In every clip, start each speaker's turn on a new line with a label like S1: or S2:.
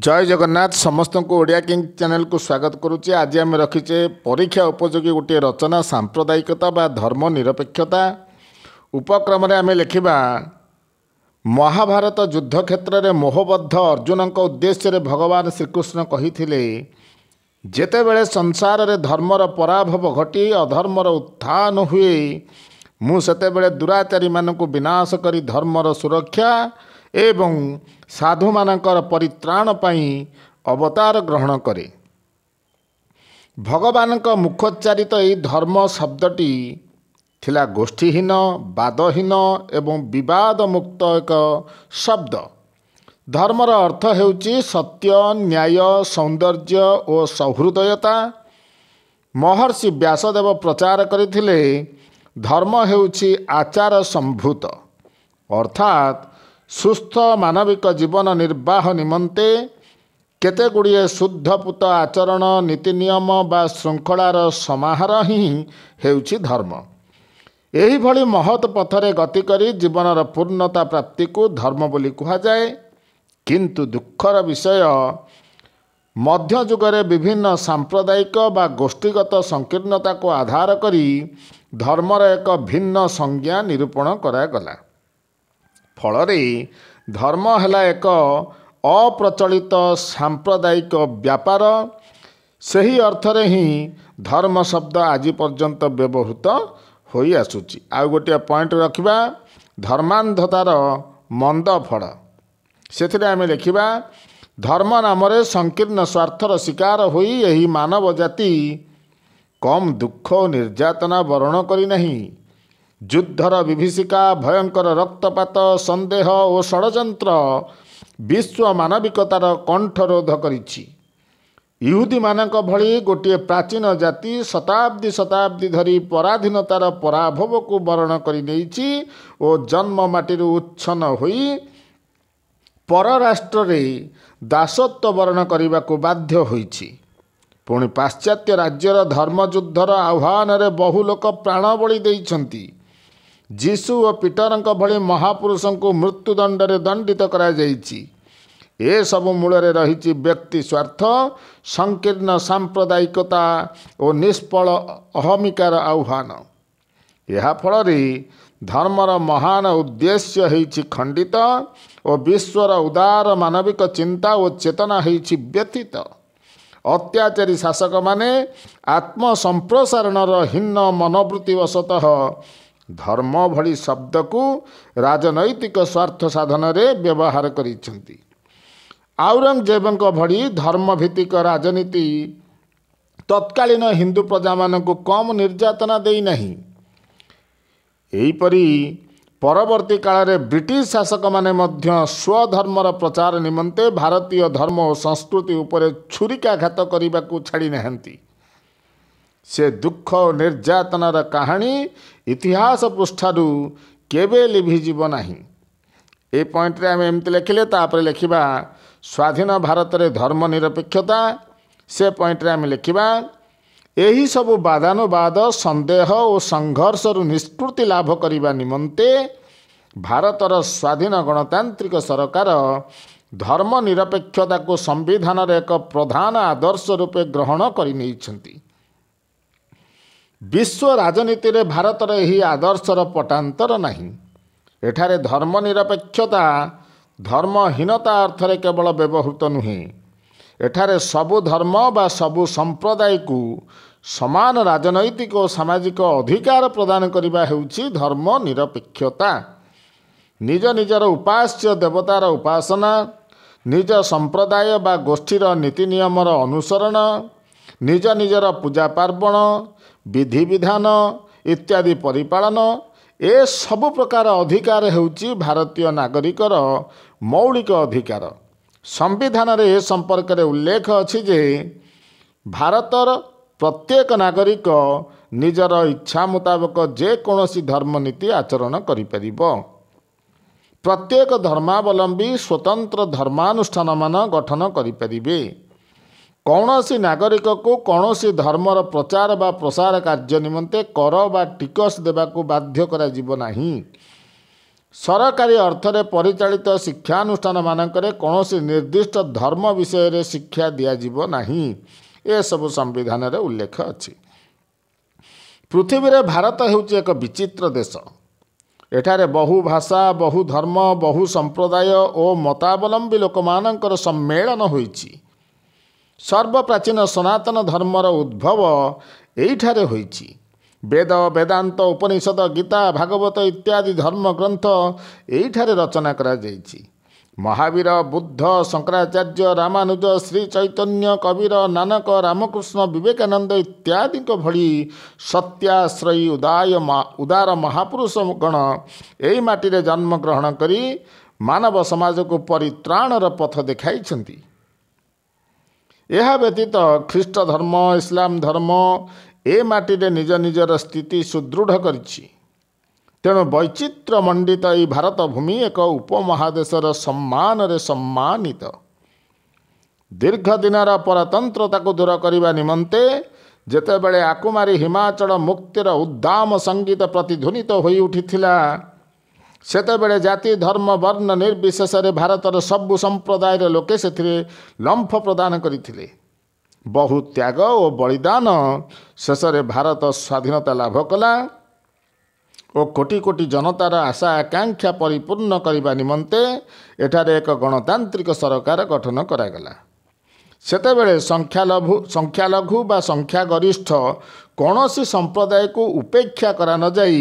S1: ଜୟ ଜଗନ୍ନାଥ। ସମସ୍ତଙ୍କୁ ଓଡ଼ିଆ କିଙ୍ଗ ଚ୍ୟାନେଲକୁ ସ୍ୱାଗତ କରୁଛି। ଆଜି ଆମେ ରଖିଛେ ପରୀକ୍ଷା ଉପଯୋଗୀ ଗୋଟିଏ ରଚନା, ସାମ୍ପ୍ରଦାୟିକତା ବା ଧର୍ମ ନିରପେକ୍ଷତା। ଉପକ୍ରମରେ ଆମେ ଲେଖିବା, ମହାଭାରତ ଯୁଦ୍ଧ କ୍ଷେତ୍ରରେ ମୋହବଦ୍ଧ ଅର୍ଜୁନଙ୍କ ଉଦ୍ଦେଶ୍ୟରେ ଭଗବାନ ଶ୍ରୀକୃଷ୍ଣ କହିଥିଲେ, ଯେତେବେଳେ ସଂସାରରେ ଧର୍ମର ପରାଭବ ଘଟି ଅଧର୍ମର ଉତ୍ଥାନ ହୁଏ, ମୁଁ ସେତେବେଳେ ଦୁରାଚାରୀମାନଙ୍କୁ ବିନାଶ କରି ଧର୍ମର ସୁରକ୍ଷା ଏବଂ ସାଧୁମାନଙ୍କର ପରିତ୍ରାଣ ପାଇଁ ଅବତାର ଗ୍ରହଣ କରେ। ଭଗବାନଙ୍କ ମୁଖୋଚ୍ଚାରିତ ଏହି ଧର୍ମ ଶବ୍ଦଟି ଥିଲା ଗୋଷ୍ଠୀହୀନ, ବାଦହୀନ ଏବଂ ବିବାଦମୁକ୍ତ ଏକ ଶବ୍ଦ। ଧର୍ମର ଅର୍ଥ ହେଉଛି ସତ୍ୟ, ନ୍ୟାୟ, ସୌନ୍ଦର୍ଯ୍ୟ ଓ ସହୃଦୟତା। ମହର୍ଷି ବ୍ୟାସଦେବ ପ୍ରଚାର କରିଥିଲେ, ଧର୍ମ ହେଉଛି ଆଚାର ସମ୍ଭୂତ, ଅର୍ଥାତ୍ ସୁସ୍ଥ ମାନବିକ ଜୀବନ ନିର୍ବାହ ନିମନ୍ତେ କେତେଗୁଡ଼ିଏ ଶୁଦ୍ଧପୁତ ଆଚରଣ, ନୀତି ନିୟମ ବା ଶୃଙ୍ଖଳାର ସମାହାର ହିଁ ହେଉଛି ଧର୍ମ। ଏହିଭଳି ମହତ୍ ପଥରେ ଗତି କରି ଜୀବନର ପୂର୍ଣ୍ଣତା ପ୍ରାପ୍ତିକୁ ଧର୍ମ ବୋଲି କୁହାଯାଏ। କିନ୍ତୁ ଦୁଃଖର ବିଷୟ, ମଧ୍ୟଯୁଗରେ ବିଭିନ୍ନ ସାମ୍ପ୍ରଦାୟିକ ବା ଗୋଷ୍ଠୀଗତ ସଂକୀର୍ଣ୍ଣତାକୁ ଆଧାର କରି ଧର୍ମର ଏକ ଭିନ୍ନ ସଂଜ୍ଞା ନିରୂପଣ କରାଗଲା। ଫଳରେ ଧର୍ମ ହେଲା ଏକ ଅପ୍ରଚଳିତ ସାମ୍ପ୍ରଦାୟିକ ବ୍ୟାପାର। ସେହି ଅର୍ଥରେ ହିଁ ଧର୍ମ ଶବ୍ଦ ଆଜି ପର୍ଯ୍ୟନ୍ତ ବ୍ୟବହୃତ ହୋଇ ଆସୁଛି। ଆଉ ଗୋଟିଏ ପଏଣ୍ଟ ରଖିବା, ଧର୍ମାନ୍ଧତାର ମନ୍ଦ ଫଳ। ସେଥିରେ ଆମେ ଲେଖିବା, ଧର୍ମ ନାମରେ ସଂକୀର୍ଣ୍ଣ ସ୍ୱାର୍ଥର ଶିକାର ହୋଇ ଏହି ମାନବ ଜାତି କମ୍ ଦୁଃଖ ଓ ନିର୍ଯାତନା ବରଣ କରିନାହିଁ। ଯୁଦ୍ଧର ବିଭୀଷିକା, ଭୟଙ୍କର ରକ୍ତପାତ, ସନ୍ଦେହ ଓ ଷଡ଼ଯନ୍ତ୍ର ବିଶ୍ୱ ମାନବିକତାର କଣ୍ଠରୋଧ କରିଛି। ଇହୁଦୀମାନଙ୍କ ଭଳି ଗୋଟିଏ ପ୍ରାଚୀନ ଜାତି ଶତାବ୍ଦୀ ଶତାବ୍ଦୀ ଧରି ପରାଧୀନତାର ପରାଭବକୁ ବରଣ କରିନେଇଛି ଓ ଜନ୍ମ ମାଟିରୁ ଉଚ୍ଛନ୍ନ ହୋଇ ପରରାଷ୍ଟ୍ରରେ ଦାସତ୍ୱ ବରଣ କରିବାକୁ ବାଧ୍ୟ ହୋଇଛି। ପୁଣି ପାଶ୍ଚାତ୍ୟ ରାଜ୍ୟର ଧର୍ମଯୁଦ୍ଧର ଆହ୍ୱାନରେ ବହୁ ଲୋକ ପ୍ରାଣବଳି ଦେଇଛନ୍ତି। ଯୀଶୁ ଓ ପିଟରଙ୍କ ଭଳି ମହାପୁରୁଷଙ୍କୁ ମୃତ୍ୟୁଦଣ୍ଡରେ ଦଣ୍ଡିତ କରାଯାଇଛି। ଏସବୁ ମୂଳରେ ରହିଛି ବ୍ୟକ୍ତି ସ୍ୱାର୍ଥ, ସଂକୀର୍ଣ୍ଣ ସାମ୍ପ୍ରଦାୟିକତା ଓ ନିଷ୍ଫଳ ଅହମିକାର ଆହ୍ୱାନ। ଏହା ଫଳରେ ଧର୍ମର ମହାନ ଉଦ୍ଦେଶ୍ୟ ହେଇଛି ଖଣ୍ଡିତ ଓ ବିଶ୍ୱର ଉଦାର ମାନବିକ ଚିନ୍ତା ଓ ଚେତନା ହେଇଛି ବ୍ୟଥିତ। ଅତ୍ୟାଚାରୀ ଶାସକମାନେ ଆତ୍ମସମ୍ପ୍ରସାରଣର ହୀନ ମନୋବୃତ୍ତିବଶତଃ ଧର୍ମ ଭଳି ଶବ୍ଦକୁ ରାଜନୈତିକ ସ୍ୱାର୍ଥ ସାଧନରେ ବ୍ୟବହାର କରିଛନ୍ତି। ଆଉରଙ୍ଗଜେବଙ୍କ ଭଳି ଧର୍ମଭିତ୍ତିକ ରାଜନୀତି ତତ୍କାଳୀନ ହିନ୍ଦୁ ପ୍ରଜାମାନଙ୍କୁ କମ୍ ନିର୍ଯାତନା ଦେଇନାହିଁ। ଏହିପରି ପରବର୍ତ୍ତୀ କାଳରେ ବ୍ରିଟିଶ ଶାସକମାନେ ମଧ୍ୟ ସ୍ୱଧର୍ମର ପ୍ରଚାର ନିମନ୍ତେ ଭାରତୀୟ ଧର୍ମ ଓ ସଂସ୍କୃତି ଉପରେ ଛୁରିକାଘାତ କରିବାକୁ ଛାଡ଼ି ନାହାନ୍ତି। ସେ ଦୁଃଖ ଓ ନିର୍ଯାତନାର କାହାଣୀ ଇତିହାସ ପୃଷ୍ଠାରୁ କେବେ ଲିଭିଯିବ ନାହିଁ। ଏ ପଏଣ୍ଟରେ ଆମେ ଏମିତି ଲେଖିଲେ। ତାପରେ ଲେଖିବା ସ୍ୱାଧୀନ ଭାରତରେ ଧର୍ମ ନିରପେକ୍ଷତା। ସେ ପଏଣ୍ଟରେ ଆମେ ଲେଖିବା, ଏହିସବୁ ବାଦାନୁବାଦ, ସନ୍ଦେହ ଓ ସଂଘର୍ଷରୁ ନିଷ୍କୃତି ଲାଭ କରିବା ନିମନ୍ତେ ଭାରତର ସ୍ୱାଧୀନ ଗଣତାନ୍ତ୍ରିକ ସରକାର ଧର୍ମ ନିରପେକ୍ଷତାକୁ ସମ୍ବିଧାନର ଏକ ପ୍ରଧାନ ଆଦର୍ଶ ରୂପେ ଗ୍ରହଣ କରିନେଇଛନ୍ତି। ବିଶ୍ୱ ରାଜନୀତିରେ ଭାରତର ଏହି ଆଦର୍ଶର ପଟାନ୍ତର ନାହିଁ। ଏଠାରେ ଧର୍ମ ନିରପେକ୍ଷତା ଧର୍ମହୀନତା ଅର୍ଥରେ କେବଳ ବ୍ୟବହୃତ ନୁହେଁ। ଏଠାରେ ସବୁ ଧର୍ମ ବା ସବୁ ସମ୍ପ୍ରଦାୟକୁ ସମାନ ରାଜନୈତିକ ଓ ସାମାଜିକ ଅଧିକାର ପ୍ରଦାନ କରିବା ହେଉଛି ଧର୍ମ ନିରପେକ୍ଷତା। ନିଜ ନିଜର ଉପାସ୍ୟ ଦେବତାର ଉପାସନା, ନିଜ ସମ୍ପ୍ରଦାୟ ବା ଗୋଷ୍ଠୀର ନୀତି ନିୟମର ଅନୁସରଣ, ନିଜ ନିଜର ପୂଜା ପାର୍ବଣ, ବିଧିବିଧାନ ଇତ୍ୟାଦି ପରିପାଳନ, ଏସବୁ ପ୍ରକାର ଅଧିକାର ହେଉଛି ଭାରତୀୟ ନାଗରିକର ମୌଳିକ ଅଧିକାର। ସମ୍ବିଧାନରେ ଏ ସମ୍ପର୍କରେ ଉଲ୍ଲେଖ ଅଛି ଯେ ଭାରତର ପ୍ରତ୍ୟେକ ନାଗରିକ ନିଜର ଇଚ୍ଛା ମୁତାବକ ଯେକୌଣସି ଧର୍ମନୀତି ଆଚରଣ କରିପାରିବ। ପ୍ରତ୍ୟେକ ଧର୍ମାବଲମ୍ବୀ ସ୍ୱତନ୍ତ୍ର ଧର୍ମାନୁଷ୍ଠାନମାନ ଗଠନ କରିପାରିବେ। କୌଣସି ନାଗରିକକୁ କୌଣସି ଧର୍ମର ପ୍ରଚାର ବା ପ୍ରସାର କାର୍ଯ୍ୟ ନିମନ୍ତେ କର ବା ଟିକସ ଦେବାକୁ ବାଧ୍ୟ କରାଯିବ ନାହିଁ। ସରକାରୀ ଅର୍ଥରେ ପରିଚାଳିତ ଶିକ୍ଷାନୁଷ୍ଠାନମାନଙ୍କରେ କୌଣସି ନିର୍ଦ୍ଦିଷ୍ଟ ଧର୍ମ ବିଷୟରେ ଶିକ୍ଷା ଦିଆଯିବ ନାହିଁ। ଏସବୁ ସମ୍ବିଧାନରେ ଉଲ୍ଲେଖ ଅଛି। ପୃଥିବୀରେ ଭାରତ ହେଉଛି ଏକ ବିଚିତ୍ର ଦେଶ। ଏଠାରେ ବହୁ ଭାଷା, ବହୁ ଧର୍ମ, ବହୁ ସମ୍ପ୍ରଦାୟ ଓ ମତାବଲମ୍ବୀ ଲୋକମାନଙ୍କର ସମ୍ମେଳନ ହୋଇଛି। ସର୍ବପ୍ରାଚୀନ ସନାତନ ଧର୍ମର ଉଦ୍ଭବ ଏଇଠାରେ ହୋଇଛି। ବେଦ, ବେଦାନ୍ତ, ଉପନିଷଦ, ଗୀତା, ଭାଗବତ ଇତ୍ୟାଦି ଧର୍ମଗ୍ରନ୍ଥ ଏଇଠାରେ ରଚନା କରାଯାଇଛି। ମହାବୀର, ବୁଦ୍ଧ, ଶଙ୍କରାଚାର୍ଯ୍ୟ, ରାମାନୁଜ, ଶ୍ରୀ ଚୈତନ୍ୟ, କବୀର, ନାନକ, ରାମକୃଷ୍ଣ, ବିବେକାନନ୍ଦ ଇତ୍ୟାଦିଙ୍କ ଭଳି ସତ୍ୟାଶ୍ରୟୀ ଉଦାର ମହାପୁରୁଷଗଣ ଏଇ ମାଟିରେ ଜନ୍ମଗ୍ରହଣ କରି ମାନବ ସମାଜକୁ ପରିତ୍ରାଣର ପଥ ଦେଖାଇଛନ୍ତି। ଏହା ବ୍ୟତୀତ ଖ୍ରୀଷ୍ଟ ଧର୍ମ, ଇସଲାମ ଧର୍ମ ଏ ମାଟିରେ ନିଜ ନିଜର ସ୍ଥିତି ସୁଦୃଢ଼ କରିଛି। ତେଣୁ ବୈଚିତ୍ର୍ୟମଣ୍ଡିତ ଏହି ଭାରତ ଭୂମି ଏକ ଉପମହାଦେଶର ସମ୍ମାନରେ ସମ୍ମାନିତ। ଦୀର୍ଘ ଦିନର ପରତନ୍ତ୍ରତାକୁ ଦୂର କରିବା ନିମନ୍ତେ ଯେତେବେଳେ ଆକୁମାରୀ ହିମାଚଳ ମୁକ୍ତିର ଉଦ୍ଦାମ ସଙ୍ଗୀତ ପ୍ରତିଧ୍ୱନିତ ହୋଇ ଉଠିଥିଲା, ସେତେବେଳେ ଜାତି, ଧର୍ମ, ବର୍ଣ୍ଣ ନିର୍ବିଶେଷରେ ଭାରତର ସବୁ ସମ୍ପ୍ରଦାୟର ଲୋକେ ସେଥିରେ ଲମ୍ଫ ପ୍ରଦାନ କରିଥିଲେ। ବହୁ ତ୍ୟାଗ ଓ ବଳିଦାନ ଶେଷରେ ଭାରତ ସ୍ୱାଧୀନତା ଲାଭ କଲା ଓ କୋଟି କୋଟି ଜନତାର ଆଶା ଆକାଂକ୍ଷା ପରିପୂର୍ଣ୍ଣ କରିବା ନିମନ୍ତେ ଏଠାରେ ଏକ ଗଣତାନ୍ତ୍ରିକ ସରକାର ଗଠନ କରାଗଲା। ସେତେବେଳେ ସଂଖ୍ୟାଲଘୁ ବା ସଂଖ୍ୟାଗରିଷ୍ଠ କୌଣସି ସମ୍ପ୍ରଦାୟକୁ ଉପେକ୍ଷା କରାନଯାଇ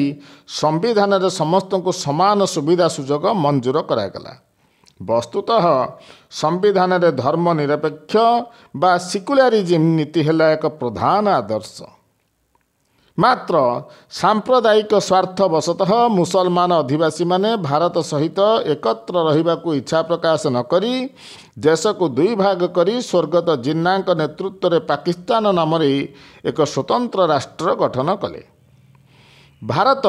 S1: ସମ୍ବିଧାନରେ ସମସ୍ତଙ୍କୁ ସମାନ ସୁବିଧା ସୁଯୋଗ ମଞ୍ଜୁର କରାଗଲା। ବସ୍ତୁତଃ ସମ୍ବିଧାନରେ ଧର୍ମ ନିରପେକ୍ଷ ବା ସିକୁଲାରିଜିମ୍ ନୀତି ହେଲା ଏକ ପ୍ରଧାନ ଆଦର୍ଶ। ମାତ୍ର ସାମ୍ପ୍ରଦାୟିକ ସ୍ୱାର୍ଥବଶତଃ ମୁସଲମାନ ଅଧିବାସୀମାନେ ଭାରତ ସହିତ ଏକତ୍ର ରହିବାକୁ ଇଚ୍ଛା ପ୍ରକାଶ ନକରି ଦେଶକୁ ଦୁଇ ଭାଗ କରି ସ୍ୱର୍ଗତ ଜିନ୍ନାଙ୍କ ନେତୃତ୍ୱରେ ପାକିସ୍ତାନ ନାମରେ ଏକ ସ୍ୱତନ୍ତ୍ର ରାଷ୍ଟ୍ର ଗଠନ କଲେ। ଭାରତ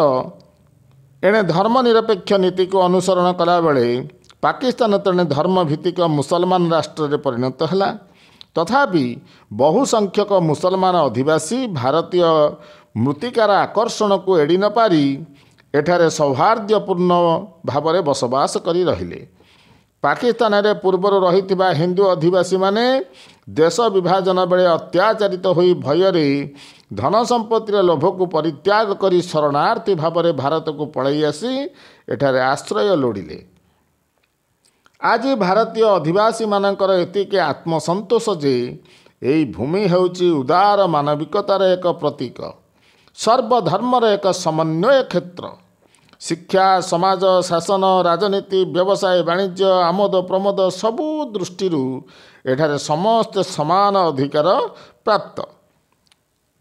S1: ଏଣେ ଧର୍ମନିରପେକ୍ଷ ନୀତିକୁ ଅନୁସରଣ କଲାବେଳେ ପାକିସ୍ତାନ ତେଣେ ଧର୍ମଭିତ୍ତିକ ମୁସଲମାନ ରାଷ୍ଟ୍ରରେ ପରିଣତ ହେଲା। ତଥାପି ବହୁ ସଂଖ୍ୟକ ମୁସଲମାନ ଅଧିବାସୀ ଭାରତୀୟ ମୃତ୍ତିକାର ଆକର୍ଷଣକୁ ଏଡ଼ି ନପାରି ଏଠାରେ ସୌହାର୍ଦ୍ଦ୍ୟପୂର୍ଣ୍ଣ ଭାବରେ ବସବାସ କରି ରହିଲେ। ପାକିସ୍ତାନରେ ପୂର୍ବରୁ ରହିଥିବା ହିନ୍ଦୁ ଅଧିବାସୀମାନେ ଦେଶ ବିଭାଜନ ବେଳେ ଅତ୍ୟାଚାରିତ ହୋଇ ଭୟରେ ଧନ ସମ୍ପତ୍ତିର ଲୋଭକୁ ପରିତ୍ୟାଗ କରି ଶରଣାର୍ଥୀ ଭାବରେ ଭାରତକୁ ପଳାଇ ଆସି ଏଠାରେ ଆଶ୍ରୟ ଲୋଡ଼ିଲେ। ଆଜି ଭାରତୀୟ ଅଧିବାସୀମାନଙ୍କର ଏତିକି ଆତ୍ମସନ୍ତୋଷ ଯେ ଏହି ଭୂମି ହେଉଛି ଉଦାର ମାନବିକତାର ଏକ ପ୍ରତୀକ, ସର୍ବଧର୍ମର ଏକ ସମନ୍ୱୟ କ୍ଷେତ୍ର। ଶିକ୍ଷା, ସମାଜ, ଶାସନ, ରାଜନୀତି, ବ୍ୟବସାୟ, ବାଣିଜ୍ୟ, ଆମୋଦ ପ୍ରମୋଦ ସବୁ ଦୃଷ୍ଟିରୁ ଏଠାରେ ସମସ୍ତେ ସମାନ ଅଧିକାର ପ୍ରାପ୍ତ।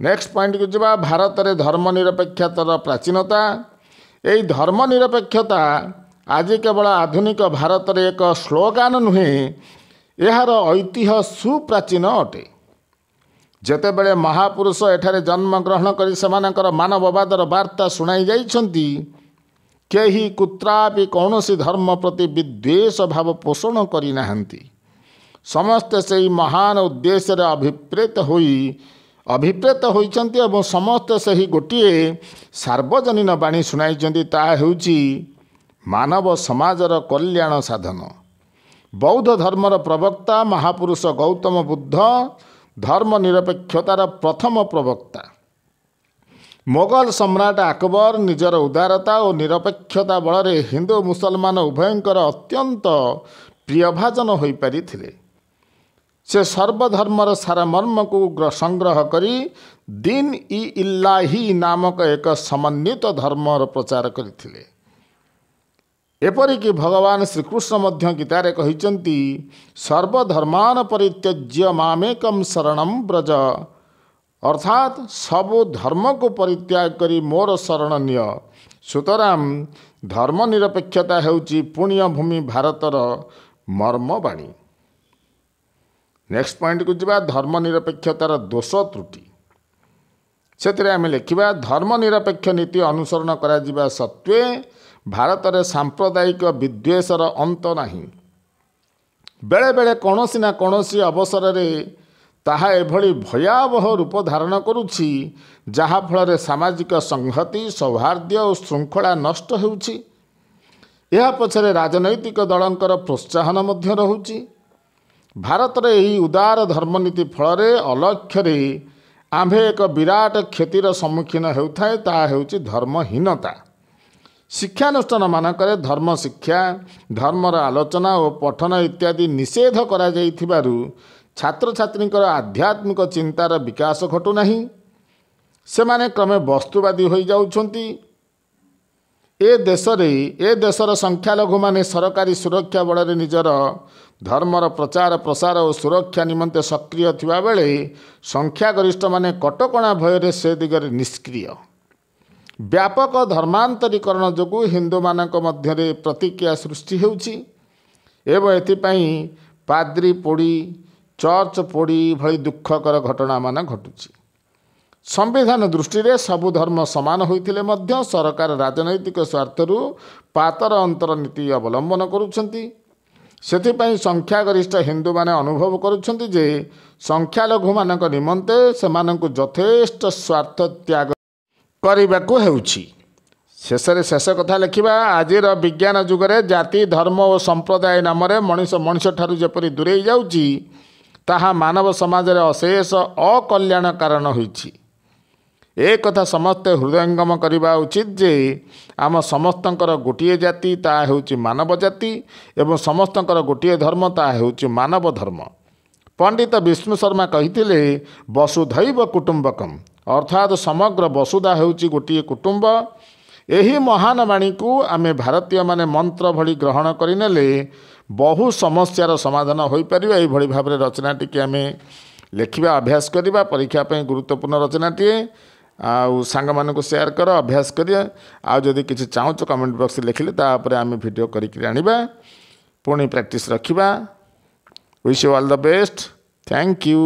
S1: ନେକ୍ସଟ ପଏଣ୍ଟକୁ ଯିବା, ଭାରତରେ ଧର୍ମନିରପେକ୍ଷତାର ପ୍ରାଚୀନତା। ଏହି ଧର୍ମନିରପେକ୍ଷତା ଆଜି କେବଳ ଆଧୁନିକ ଭାରତରେ ଏକ ସ୍ଲୋଗାନ ନୁହେଁ, ଏହାର ଐତିହ୍ୟ ସୁପ୍ରାଚୀନ ଅଟେ। ଯେତେବେଳେ ମହାପୁରୁଷ ଏଠାରେ ଜନ୍ମଗ୍ରହଣ କରି ସେମାନଙ୍କର ମାନବବାଦର ବାର୍ତ୍ତା ଶୁଣାଇ ଯାଇଛନ୍ତି, କେହି କୁତ୍ରାପି କୌଣସି ଧର୍ମ ପ୍ରତି ବିଦ୍ୱେଷ ଭାବ ପୋଷଣ କରିନାହାନ୍ତି। ସମସ୍ତେ ସେହି ମହାନ ଉଦ୍ଦେଶ୍ୟରେ ଅଭିପ୍ରେତ ହୋଇଛନ୍ତି ଏବଂ ସମସ୍ତେ ସେହି ଗୋଟିଏ ସାର୍ବଜନୀନ ବାଣୀ ଶୁଣାଇଛନ୍ତି, ତାହା ହେଉଛି ମାନବ ସମାଜର କଲ୍ୟାଣ ସାଧନ। ବୌଦ୍ଧ ଧର୍ମର ପ୍ରବକ୍ତା ମହାପୁରୁଷ ଗୌତମ ବୁଦ୍ଧ ଧର୍ମ ନିରପେକ୍ଷତାର ପ୍ରଥମ ପ୍ରବକ୍ତା। ମୋଗଲ ସମ୍ରାଟ ଆକବର ନିଜର ଉଦାରତା ଓ ନିରପେକ୍ଷତା ବଳରେ ହିନ୍ଦୁ ମୁସଲମାନ ଉଭୟଙ୍କର ଅତ୍ୟନ୍ତ ପ୍ରିୟଭାଜନ ହୋଇପାରିଥିଲେ। ସେ ସର୍ବଧର୍ମର ସାରମର୍ମକୁ ସଂଗ୍ରହ କରି ଦିନ୍ ଇ ଇଲ୍ଲାହି ନାମକ ଏକ ସମନ୍ୱିତ ଧର୍ମର ପ୍ରଚାର କରିଥିଲେ। ଏପରିକି ଭଗବାନ ଶ୍ରୀକୃଷ୍ଣ ମଧ୍ୟ ଗୀତାରେ କହିଛନ୍ତି, ସର୍ବଧର୍ମାନ ପରିତ୍ୟଜ୍ୟ ମାମେକಂ ଶରଣಂ ବ୍ରଜ, ଅର୍ଥାତ୍ ସବୁ ଧର୍ମକୁ ପରିତ୍ୟାଗ କରି ମୋର ଶରଣ ନିଅ। ସୁତରାଂ ଧର୍ମ ନିରପେକ୍ଷତା ହେଉଛି ପୁଣ୍ୟଭୂମି ଭାରତର ମର୍ମବାଣୀ। ନେକ୍ସଟ ପଏଣ୍ଟକୁ ଯିବା, ଧର୍ମ ନିରପେକ୍ଷତାର ଦୋଷ ତ୍ରୁଟି। ସେଥିରେ ଆମେ ଲେଖିବା, ଧର୍ମ ନିରପେକ୍ଷ ନୀତି ଅନୁସରଣ କରାଯିବା ସତ୍ତ୍ୱେ ଭାରତରେ ସାମ୍ପ୍ରଦାୟିକ ବିଦ୍ୱେଷର ଅନ୍ତ ନାହିଁ। ବେଳେବେଳେ କୌଣସି ନା କୌଣସି ଅବସରରେ ତାହା ଏଭଳି ଭୟାବହ ରୂପ ଧାରଣ କରୁଛି, ଯାହାଫଳରେ ସାମାଜିକ ସଂହତି, ସୌହାର୍ଦ୍ଦ୍ୟ ଓ ଶୃଙ୍ଖଳା ନଷ୍ଟ ହେଉଛି। ଏହା ପଛରେ ରାଜନୈତିକ ଦଳଙ୍କର ପ୍ରୋତ୍ସାହନ ମଧ୍ୟ ରହୁଛି। ଭାରତର ଏହି ଉଦାର ଧର୍ମନୀତି ଫଳରେ ଅଲକ୍ଷ୍ୟରେ ଆମ୍ଭେ ଏକ ବିରାଟ କ୍ଷତିର ସମ୍ମୁଖୀନ ହେଉଥାଏ, ତାହା ହେଉଛି ଧର୍ମହୀନତା। ଶିକ୍ଷାନୁଷ୍ଠାନମାନଙ୍କରେ ଧର୍ମ ଶିକ୍ଷା, ଧର୍ମର ଆଲୋଚନା ଓ ପଠନ ଇତ୍ୟାଦି ନିଷେଧ କରାଯାଇଥିବାରୁ ଛାତ୍ରଛାତ୍ରୀଙ୍କର ଆଧ୍ୟାତ୍ମିକ ଚିନ୍ତାର ବିକାଶ ଘଟୁନାହିଁ। ସେମାନେ କ୍ରମେ ବସ୍ତୁବାଦୀ ହୋଇଯାଉଛନ୍ତି। ଏ ଦେଶର ସଂଖ୍ୟାଲଘୁମାନେ ସରକାରୀ ସୁରକ୍ଷା ବଳରେ ନିଜର ଧର୍ମର ପ୍ରଚାର ପ୍ରସାର ଓ ସୁରକ୍ଷା ନିମନ୍ତେ ସକ୍ରିୟ ଥିବାବେଳେ ସଂଖ୍ୟାଗରିଷ୍ଠମାନେ କଟକଣା ଭୟରେ ସେ ଦିଗରେ ନିଷ୍କ୍ରିୟ। ବ୍ୟାପକ ଧର୍ମାନ୍ତରୀକରଣ ଯୋଗୁଁ ହିନ୍ଦୁମାନଙ୍କ ମଧ୍ୟରେ ପ୍ରତିକ୍ରିୟା ସୃଷ୍ଟି ହେଉଛି ଏବଂ ଏଥିପାଇଁ ପାଦ୍ରୀ ପୋଡ଼ି, ଚର୍ଚ୍ଚ ପୋଡ଼ି ଭଳି ଦୁଃଖକର ଘଟଣାମାନ ଘଟୁଛି। ସମ୍ବିଧାନ ଦୃଷ୍ଟିରେ ସବୁ ଧର୍ମ ସମାନ ହୋଇଥିଲେ ମଧ୍ୟ ସରକାର ରାଜନୈତିକ ସ୍ୱାର୍ଥରୁ ପାତର ଅନ୍ତର ନୀତି ଅବଲମ୍ବନ କରୁଛନ୍ତି। ସେଥିପାଇଁ ସଂଖ୍ୟାଗରିଷ୍ଠ ହିନ୍ଦୁମାନେ ଅନୁଭବ କରୁଛନ୍ତି ଯେ ସଂଖ୍ୟାଲଘୁମାନଙ୍କ ନିମନ୍ତେ ସେମାନଙ୍କୁ ଯଥେଷ୍ଟ ସ୍ୱାର୍ଥ ତ୍ୟାଗ କରିବାକୁ ହେଉଛି। ଶେଷରେ ଶେଷ କଥା ଲେଖିବା। ଆଜିର ବିଜ୍ଞାନ ଯୁଗରେ ଜାତି, ଧର୍ମ ଓ ସମ୍ପ୍ରଦାୟ ନାମରେ ମଣିଷ ମଣିଷଠାରୁ ଯେପରି ଦୂରେଇ ଯାଉଛି, ତାହା ମାନବ ସମାଜରେ ଅଶେଷ ଅକଲ୍ୟାଣ କାରଣ ହୋଇଛି। ଏ କଥା ସମସ୍ତେ ହୃଦୟଙ୍ଗମ କରିବା ଉଚିତ ଯେ ଆମ ସମସ୍ତଙ୍କର ଗୋଟିଏ ଜାତି, ତାହା ହେଉଛି ମାନବ ଜାତି, ଏବଂ ସମସ୍ତଙ୍କର ଗୋଟିଏ ଧର୍ମ, ତାହା ହେଉଛି ମାନବ ଧର୍ମ। ପଣ୍ଡିତ ବିଷ୍ଣୁ ଶର୍ମା କହିଥିଲେ, ବସୁଧୈବ କୁଟୁମ୍ବକମ୍, ଅର୍ଥାତ୍ ସମଗ୍ର ବସୁଧା ହେଉଛି ଗୋଟିଏ କୁଟୁମ୍ବ। ଏହି ମହାନ ବାଣୀକୁ ଆମେ ଭାରତୀୟମାନେ ମନ୍ତ୍ର ଭଳି ଗ୍ରହଣ କରିନେଲେ ବହୁ ସମସ୍ୟାର ସମାଧାନ ହୋଇପାରିବ। ଏଇଭଳି ଭାବରେ ରଚନାଟିକି ଆମେ ଲେଖିବା ଅଭ୍ୟାସ କରିବା। ପରୀକ୍ଷା ପାଇଁ ଗୁରୁତ୍ୱପୂର୍ଣ୍ଣ ରଚନାଟିଏ। ଆଉ ସାଙ୍ଗମାନଙ୍କୁ ସେୟାର କର, ଅଭ୍ୟାସ କରିବା। ଆଉ ଯଦି କିଛି ଚାହୁଁଛ କମେଣ୍ଟ ବକ୍ସରେ ଲେଖିଲେ ତା ଉପରେ ଆମେ ଭିଡ଼ିଓ କରିକି ଆଣିବା, ପୁଣି ପ୍ରାକ୍ଟିସ୍ ରଖିବା। Wish you all the best. Thank you.